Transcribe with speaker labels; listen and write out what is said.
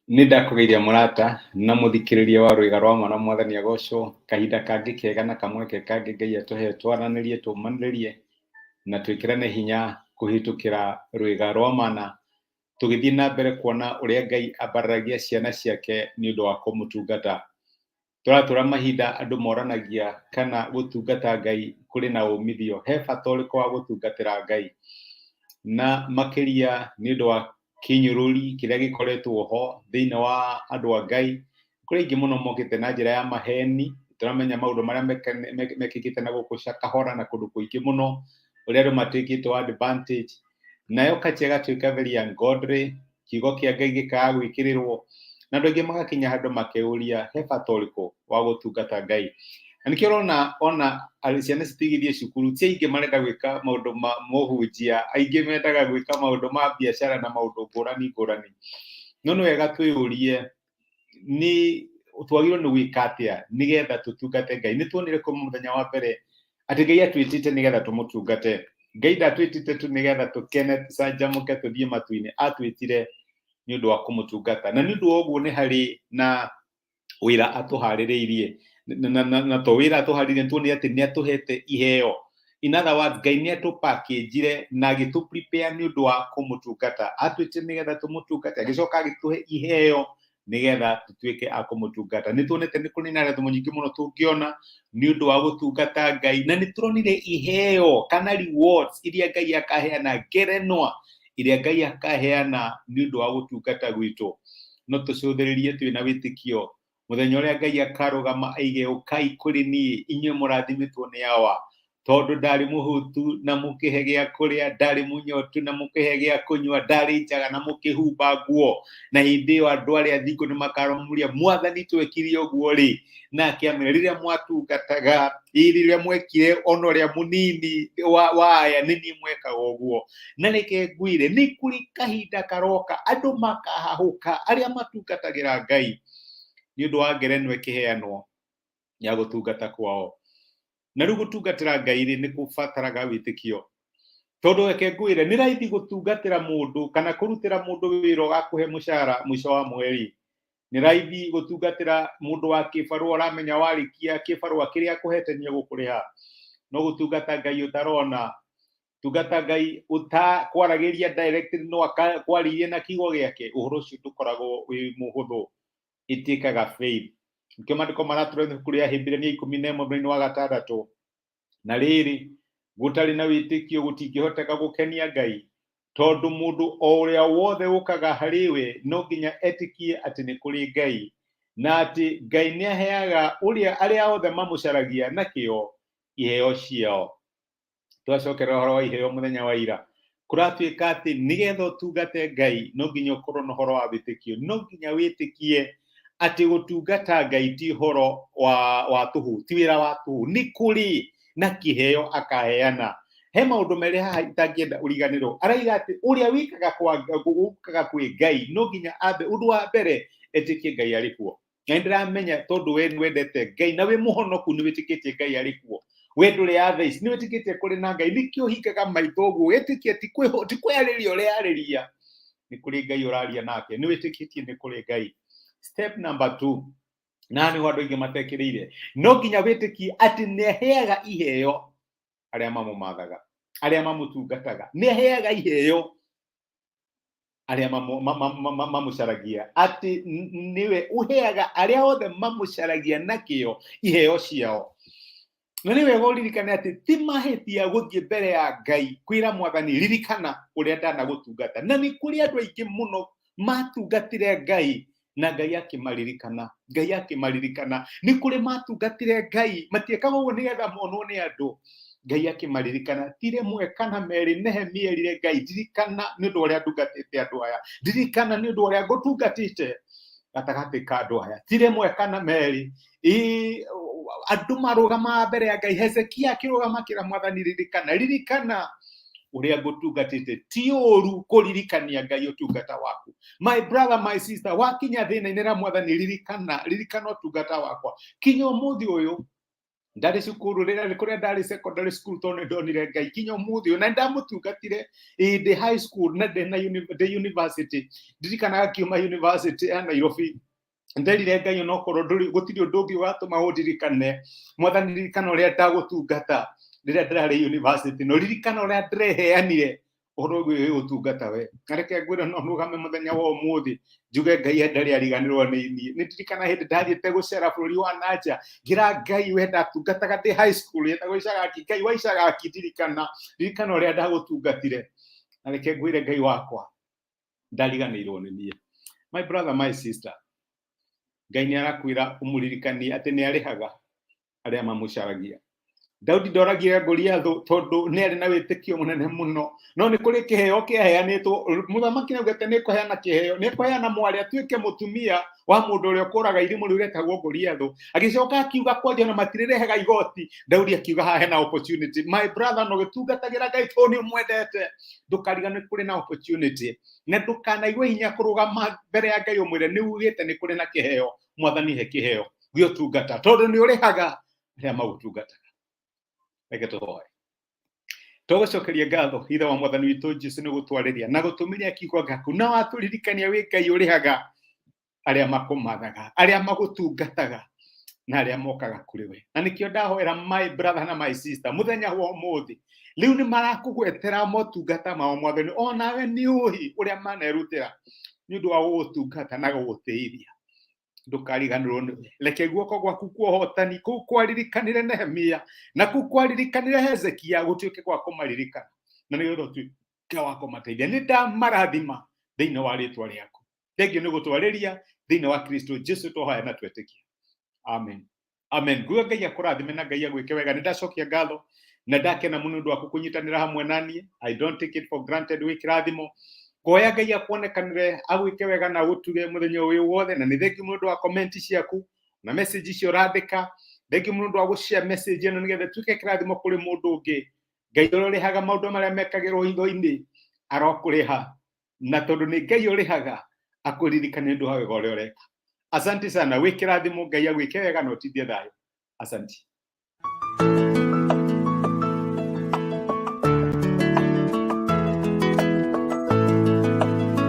Speaker 1: Nĩ ndakũgeithia mũrata na mũthikĩrĩria wa rwĩga rwa mwana mwathani agocwo kahinda kangĩ kega na kamweke kangĩ Ngai atũhe twaranĩrie tũmanĩrĩrie na twĩkĩrane hinya kũhĩtũkĩra rwĩga rwa mana tũgĩthiĩ na mbere kuona ũrĩa Ngai ambararagia ciana ciake nĩ ũndũ wa kũmũtungata. Tũratũra mahinda andũ moranagia kana gũtungata Ngai kũrĩ na umithio, he bata ũrĩkũ wa gũtungatĩra Ngai? Na makĩria nĩ ũndũ wa kĩnyũrũri kĩrĩa gĩkoretwo ho thĩinĩ wa andũ a Ngai, kũrĩ aingĩ mũno mokĩte na njĩra ya maheni, tũramenya maũndũ marĩa mekĩkĩte na gũkũ Shakahola na kũndũ kũingĩ mũno, ũrĩa andũ matakĩtwo advantage, nayo culture ĩgatuĩka very ungodly, kiugo kĩa Ngai gĩkaga gwĩkĩrĩrwo, na andũ aingĩ magakinya handũ makeyũria he bata ũrĩkũ wa gũtungata Ngai. Na nĩkĩo ũrona ona ciana citũ igĩthiĩ cukuru, ti aingĩ marenda gwĩka maũndũ ma mũhunjia, aingĩ mendaga gwĩka maũndũ ma biacara na maũndũ ngũrani ngũrani. No nĩ wega twĩyũrie nĩ twagĩrĩirwo nĩ gwĩka atĩa nĩgetha tũtungate Ngai. Nĩ tuonire kuma mũthenya wa mbere atĩ Ngai atwĩtĩte nĩgetha tũmũtungate. Ngai ndatwĩtĩte tu nĩgetha tũkene tũcanjamũke tũthiĩ matu-inĩ, atwĩtire nĩ ũndũ wa kũmũtungata. Na nĩ ũndũ wa ũguo nĩ harĩ na wĩra atũharĩrĩirie na to wĩra atũharĩrĩirie, nĩ tuonire atĩ nĩ atũhete iheo. In other words, Ngai nĩ atũpakĩnjire na agĩtũ prepare nĩ ũndũ wa kũmũtungata. Atwĩtire nĩgetha tũmũtungate, agĩcoka agĩtũhe iheo nĩgetha tũtuĩke a kũmũtungata. Nĩ tuonete nĩ kũrĩ na irathimo nyingĩ mũno tũngĩona nĩ ũndũ wa gũtungata Ngai, na nĩ tũronire iheo kana rewards iria Ngai akaheana, ngerenwa iria Ngai akaheana nĩ ũndũ wa gũtungata gwitũ. No tũcũthĩrĩrie twĩna wĩtĩkio mũthenya ũrĩa Ngai akarũgama aige ũkai kũrĩ niĩ inyuĩ mũrathimĩtwo nĩ Awa, tondũ ndarĩ mũhũtu na mũkĩhe gĩa kũrĩa, ndarĩ mũnyotu na mũkĩhe gĩa kũnyua, ndarĩ njaga na mũkĩhumba nguo. Na hĩndĩ ĩyo andũ arĩa athingu nĩ makarũmũria, Mwathani twekire ũguo rĩ? Nake amere, rĩrĩa mwatungataga, ĩ rĩrĩa mwekire ona ũrĩa mũnini wa aya, nĩ niĩ mwekaga ũguo. Na reke ngwĩre, nĩ kũrĩ kahinda karoka andũ makahahũka arĩa matungatagĩra Ngai nĩ ũndũ wa ngerenwa ĩkĩheanwo ya gũtungata kwao. Na rĩu gũtungatĩra Ngai rĩ, nĩ kũbataraga wĩtĩkio, tondũ reke ngwĩre, nĩ raithi gũtungatĩra mũndũ kana kũrutĩra mũndũ wĩra ũgakũhe mũcara mũico wa mweri. Nĩ raithi gũtungatĩra mũndũ wa kĩbarũa ũramenya warĩkia kĩbarũa kĩrĩa akũhete nĩ egũkũrĩha. No gũtungata Ngai ũtarona, tungata Ngai ũtakwaragĩria directly, no akwarĩirie na kiugo gĩake, ũhoro ũcio ndũkoragwo wĩ mũhũthũ. Ĩtĩkaga faith. Nĩkĩo maandĩko maratũra ibuku rĩa Ahibirania 11 mũhari wa 6, na rĩrĩ, gũtarĩ na wĩtĩkio gũtingĩhoteka gũkenia Ngai, tondũ mũndũ o ũrĩa wothe ũkaga harĩ we no nginya etĩkie atĩ nĩ kũrĩ Ngai, na atĩ Ngai nĩ aheaga ũrĩa arĩa othe mamũcaragia na kĩyo iheo ciao. Twacokera ũhoro wa iheo mũthenya wa ira, kũratuĩka atĩ nĩgetha ũtungate Ngai no nginya ũkorwo na ũhoro wa wĩtĩkio, no nginya wĩtĩkie atĩ gũtungata Ngai ti ũhoro wa tũhũ, ti wĩra wa tũhũ, nĩ kũrĩ na kĩheo akaheana. He maũndũ merĩ haha itangĩenda ũriganĩrwo. Araiga atĩ ũrĩa wĩkaga ũkaga kwĩ Ngai no nginya ambe, ũndũ wa mbere, etĩkie Ngai arĩ kuo. Na nĩ ndĩramenya tondũ we nĩ wendete Ngai na wĩ mũhonoku, nĩ wĩtĩkĩtie Ngai arĩ kuo. We ndũrĩ atheist, nĩ wĩtĩkĩtie kũrĩ na Ngai, nĩkĩo ũhingaga maitho ũguo wĩtĩkie, ti kwĩarĩria ũrearĩria, nĩ kũrĩ Ngai ũraria nake, nĩ wĩtĩkĩtie nĩ kũrĩ Ngai. Step number 2, na nĩho andũ aingĩ matekĩrĩire, no nginya wĩtĩkie atĩ nĩ aheaga iheo arĩa mamũmathaga, arĩa mamũtungataga, nĩ aheaga iheo arĩa mamũcaragia, atĩ nĩwe ũheaga arĩa othe mamũcaragia na kĩyo iheo ciao. Na nĩ wega ũririkane atĩ ti mahĩtia gũthiĩ mbere ya Ngai kwĩra Mwathani, ririkana ũrĩa ndanagũtungata. Na nĩ kũrĩ andũ aingĩ mũno matungatire Ngai na Ngai akĩmaririkana, Ngai akĩmaririkana. Nĩ kũrĩ matungatire Ngai, matiekaga ũguo nĩgetha monwo nĩ andũ, Ngai akĩmaririkana. Ti rĩmwe kana merĩ, Nehemia erire Ngai, ndirikana nĩ ũndũ ũrĩa ndungatĩte andũ aya, ndirikana nĩ ũndũ ũrĩa ngũtungatĩte gatagatĩ ka andũ aya. Ti rĩmwe kana merĩ, andũ marũgamaga mbere ya Ngai. Hezekia akĩrũgama akĩra Mwathani, ririkana, ririkana ũrĩa ngũtungatĩte. Ti ũru kũririkania Ngai ũtungata waku. My brother, my sister, wakinya thĩna-inĩ ra Mwathani, ririkana, ririkana ũtungata wakwa kinya ũmũthĩ ũyũ. Ndarĩ cukuru rĩrĩa kũrĩa ndarĩ secondary school, tondũ nĩ ndonire Ngai kinya ũmũthĩ ũyũ, na nĩ ndamũtungatire ĩ ndĩ high school na ndĩ na ndĩ university. Ndirikanaga ngiuma university ya Nairobi, nderire Ngai, onokorwo ndũrĩ, gũtirĩ ũndũ ũngĩ ũgatũma ũndirikane, Mwathani, ririkana ũrĩa ndagũtungata rĩrĩa ndĩrarĩ university, no ririkana ũrĩa ndĩreheanire ũhoro wĩgiĩ gũtungata we. Na reke ngwĩre, no nũgame mũthenya wa ũmũthĩ njuge Ngai ndarĩ ariganĩrwo nĩ niĩ. Nĩ ndirikana hĩndĩ ndathiĩte gũcera bũrũri wa nanja, ngĩra Ngai, we ndatungataga ndĩ high school yetagwo Icagaki, Ngai wa Icagaki, ndirikana, ririkana ũrĩa ndagũtungatire. Na reke ngwĩre, Ngai wakwa ndariganĩirwo nĩ niĩ. My brother, my sister, Ngai nĩ arakwĩra ũmũririkanie atĩ nĩ arĩhaga arĩa mamũcaragia. Daudi ndoragire Goliathu tondũ nĩ arĩ na wĩtĩkio mũnene mũno, no nĩ kũrĩ kĩheo kĩaheanĩtwo. Mũthamaki nĩaugĩte nĩ kũheana kĩheo, nĩ kũheana mwarĩ atuĩke mũtumia wa mũndũ ũrĩa ũkũraga irimũ rĩu rĩetagwo Goliathu. Agĩcoka akiuga kwanja ona matirĩrehaga igoti. Daudi akiuga haha hena opportunity. My brother, no gĩtungatagĩra Ngai tondũ nĩ ũmwendete, ndũkariganĩrwo nĩ kũrĩ na opportunity, na ndũkanaigue hinya kũrũgama mbere ya Ngai ũmwĩre nĩ ugĩte nĩ kũrĩ na kĩheo. Mwathani, he kĩheo gĩa ũtungata, tondũ nĩ ũrĩhaga arĩa magũtungataga. Reke tũhoe. Tũgũcokeria ngatho, Ithe wa Mwathani witũ Jesu, nĩ gũtwarĩria na gũtũmĩria kiugo gaku, na watũririkania wĩ Ngai ũrĩhaga arĩa makũmathaga, arĩa magũtungataga na arĩa mokaga kũrĩ we. Na nĩkĩo ndahoera my brother na my sister mũthenya wa ũmũthĩ, rĩu nĩ marakũgwetera motungata mao, Mwathani, onawe nĩ ũĩ ũrĩa manerutĩra nĩ ũndũ wa gũgũtungata na gũgũtĩithia. Ndũkariganĩrwo nĩwe. Reke guoko gwaku kwa ũhotani kũu kwaririkanire Nehemia na kũu kwaririkanire Hezekia gũtuĩke gwa kũmaririkana, na nĩgetha ũtuĩke wa kũmateithia. Nĩ ndamarathima thĩinĩ wa rĩtwa rĩaku. Thengiũ nĩ gũtwarĩria thĩinĩ wa Kristo Jesu twahoya na twetĩkia, amen, amen. Nguga Ngai akũrathime na Ngai agwĩke wega. Nĩ ndacokia ngatho na ndakena mũno ũndũ waku kũnyitanĩra hamwe na niĩ. I don't take it for granted. Wĩ kĩrathimo. Ngoya Ngai akuonekanĩre, agwĩke wega na agũtuge mũthenya ũyũ wothe. Na nĩ thengiũ mũno ũndũ wa comment ciaku na message icio ũrandĩka. Thengiũ mũno ũndũ wa gũshare message ĩno nĩgetha ĩtuĩke kĩrathimo kũrĩ mũndũ ũngĩ. Ngai ũrĩa ũrĩhaga maũndũ marĩa mekagĩrwo hitho-inĩ arokũrĩha, na tondũ nĩ Ngai ũrĩhaga, akũririkane ũndũ wa wega ũrĩa ũreka. Asante sana, wĩ kĩrathimo. Ngai agwĩke wega na ũtindie thayũ. Asante.